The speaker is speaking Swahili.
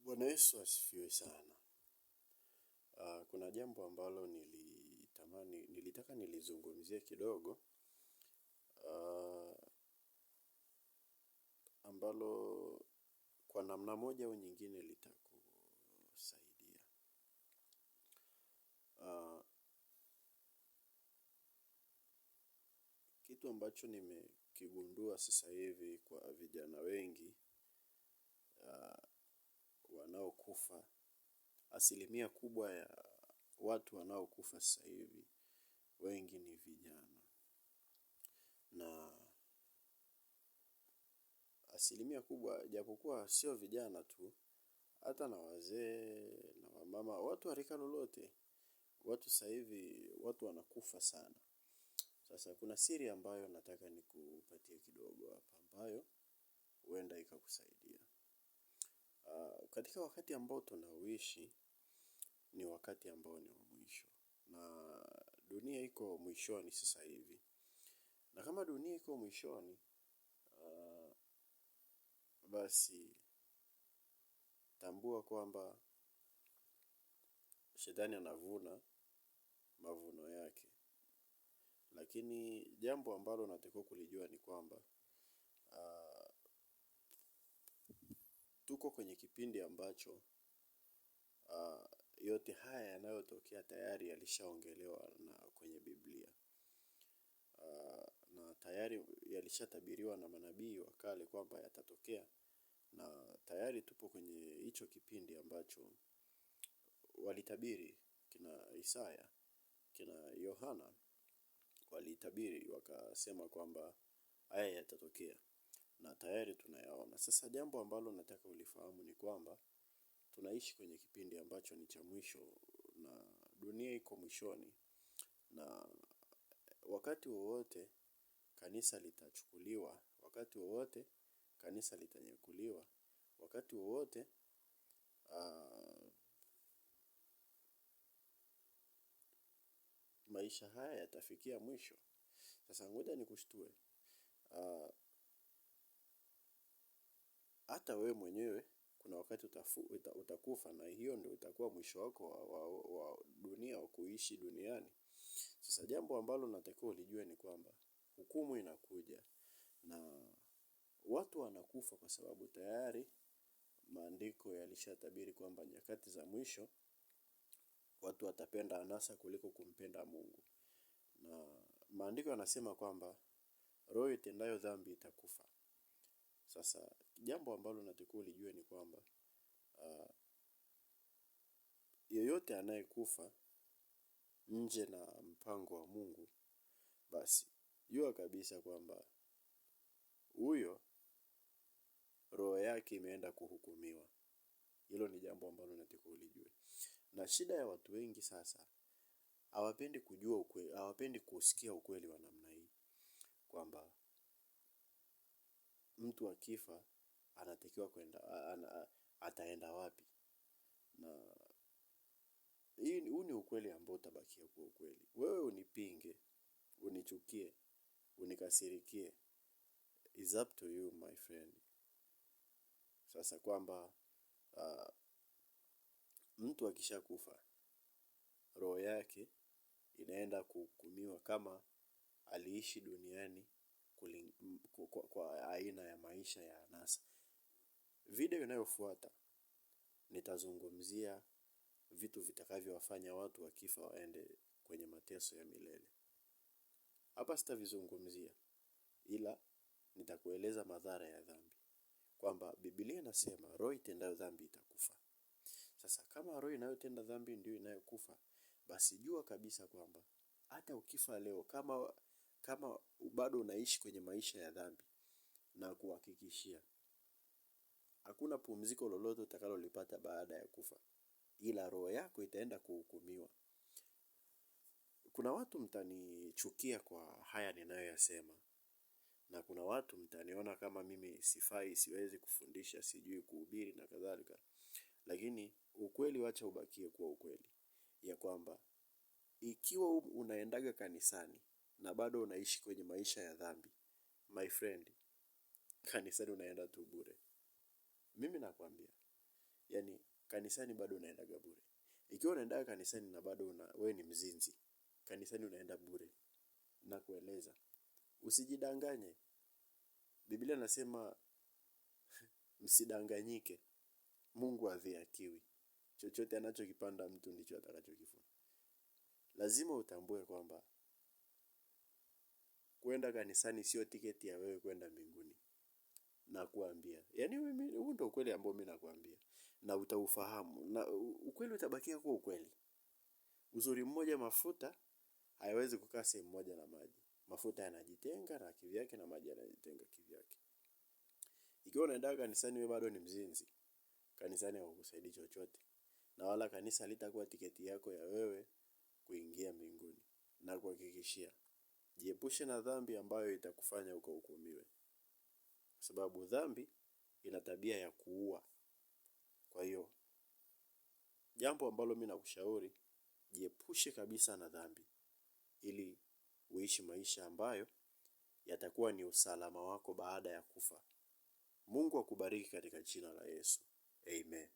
Bwana Yesu asifiwe sana. Kuna jambo ambalo nilitamani, nilitaka nilizungumzie kidogo, uh, ambalo kwa namna moja au nyingine litakusaidia. Uh, Kitu ambacho nimekigundua sasa hivi kwa vijana wengi wanaokufa, asilimia kubwa ya watu wanaokufa sasa hivi wengi ni vijana. Na asilimia kubwa japokuwa sio vijana tu, hata na wazee na wamama, watu wa rika lolote, watu sasa hivi watu wanakufa sana. Sasa kuna siri ambayo nataka nikupatie kidogo hapa ambayo huenda ikakusaidia. Katika wakati ambao tunauishi ni wakati ambao ni wa mwisho. Na dunia iko mwishoni sasa hivi. Na kama dunia iko mwishoni, basi tambua kwamba shetani anavuna mavuno yake. Lakini jambo ambalo natakiwa kulijua ni kwamba tuko kwenye kipindi ambacho yote haya yanayotokea tayari yalishaongelewa na kwenye Biblia. Na tayari yalishatabiriwa na manabii wa kale kwamba yatatokea, na tayari tupo kwenye hicho kipindi ambacho walitabiri kina Isaya, kina Yohana walitabiri wakasema kwamba haya yatatokea na tayari tunayaona. Sasa jambo ambalo nataka ulifahamu ni kwamba tunaishi kwenye kipindi ambacho ni cha mwisho na dunia iko mwishoni, na wakati wowote kanisa litachukuliwa, wakati wowote kanisa litanyakuliwa, wakati wowote maisha haya yatafikia mwisho. Sasa ngoja nikushtue, uh, hata wewe mwenyewe kuna wakati utakufa na hiyo ndio itakuwa mwisho wako wa dunia wa kuishi duniani. Sasa jambo ambalo natakiwa ulijue ni kwamba hukumu inakuja na watu wanakufa kwa sababu tayari maandiko yalishatabiri kwamba nyakati za mwisho watu watapenda anasa kuliko kumpenda Mungu. Na maandiko yanasema kwamba roho itendayo dhambi itakufa. Sasa jambo ambalo natakiwa ulijue ni kwamba yeyote anayekufa nje na mpango wa Mungu, basi jua kabisa kwamba huyo roho yake imeenda kuhukumiwa. Hilo ni jambo ambalo natakiwa ulijue. Na shida ya watu wengi sasa hawapendi kujua ukweli, hawapendi kusikia ukweli wa namna hii kwamba mtu akifa anatakiwa kwenda ataenda wapi? Na huu ni ukweli ambao utabakia kuwa ukweli. Wewe unipinge, unichukie, unikasirikie, is up to you my friend. Sasa kwamba mtu akishakufa roho yake inaenda kuhukumiwa kama aliishi duniani kwa aina ya maisha ya anasa. Video inayofuata nitazungumzia vitu vitakavyowafanya watu wakifa waende kwenye mateso ya milele. Hapa sitavizungumzia, ila nitakueleza madhara ya dhambi, kwamba Biblia inasema roho itendayo dhambi itakufa. Sasa kama roho inayotenda dhambi ndio inayokufa, basi jua kabisa kwamba hata ukifa leo, kama bado unaishi kwenye maisha ya dhambi, na kuhakikishia hakuna pumziko lolote utakalolipata baada ya kufa, ila roho yako itaenda kuhukumiwa. Kuna watu mtanichukia kwa haya ninayoyasema, na kuna watu mtaniona kama mimi sifai, siwezi kufundisha, sijui kuhubiri na kadhalika, lakini ukweli wacha ubakie kuwa ukweli, ya kwamba ikiwa unaendaga kanisani na bado unaishi kwenye maisha ya dhambi, my friend, kanisani unaenda tu bure. Mimi nakwambia, Yaani kanisani bado unaendaga bure. Ikiwa unaendaga kanisani na bado wewe ni mzinzi, kanisani unaenda bure. Nakueleza. Usijidanganye. Biblia inasema msidanganyike. Mungu hadhihakiwi. Chochote anachokipanda mtu ndicho atakachokivuna. Lazima utambue kwamba kwenda kanisani sio tiketi ya wewe kwenda mbinguni. Nakuambia. Yaani huu ndio ukweli ambao mimi nakuambia. Na utaufahamu. Na ukweli utabakia kuwa ukweli. Uzuri mmoja, mafuta hayawezi kukaa sehemu moja na maji. Mafuta yanajitenga na kivyake na maji yanajitenga kivyake. Ikiwa unaenda kanisani wewe bado ni mzinzi, kanisani hawakusaidii chochote. Na wala kanisa halitakuwa tiketi yako ya wewe kuingia mbinguni. Na kuhakikishia, jiepushe na dhambi ambayo itakufanya ukahukumiwe. Kwa sababu dhambi ina tabia ya kuua. Kwa hiyo, jambo ambalo mimi nakushauri, jiepushe kabisa na dhambi ili uishi maisha ambayo yatakuwa ni usalama wako baada ya kufa. Mungu akubariki katika jina la Yesu. Amen.